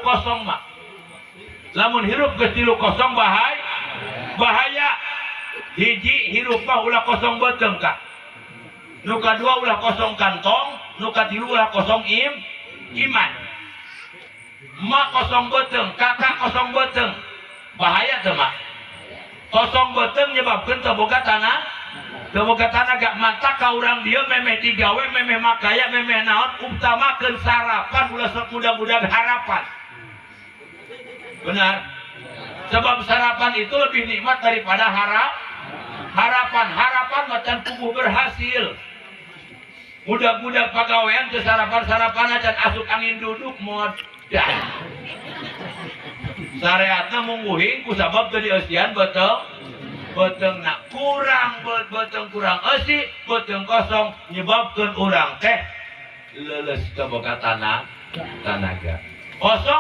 kosong mah. Lamun hirup geus tilu kosong bahaya. Bahaya. Hiji, hirup mah ulah kosong beuteung ka. Nu kadua, ulah kosong kantong, nu katilu ulah kosong iman. Mak kosong beuteung, kakak kosong beuteung. Bahaya teu, Mak? Kosong beuteung nyebabkeun teu boga tanah. Teu boga tanaga, matak ka urang dieu memeh digawe, memeh makaya, memeh naon, utamakeun sarapan, ulah sok mudah-mudahan harapan. Benar. Sebab sarapan itu lebih nikmat daripada harapan. Harapan macan tubuh berhasil. Mudah-mudah pagawean ke sarapan-sarapan acan asup angin duduk modal. Syariatna mungguhing kusabab teu dieusian beuteung. Beuteungna kurang, beuteung kurang eusi, beuteung kosong nyebabkeun urang teh leuleus teu boga tanaga. Kosong.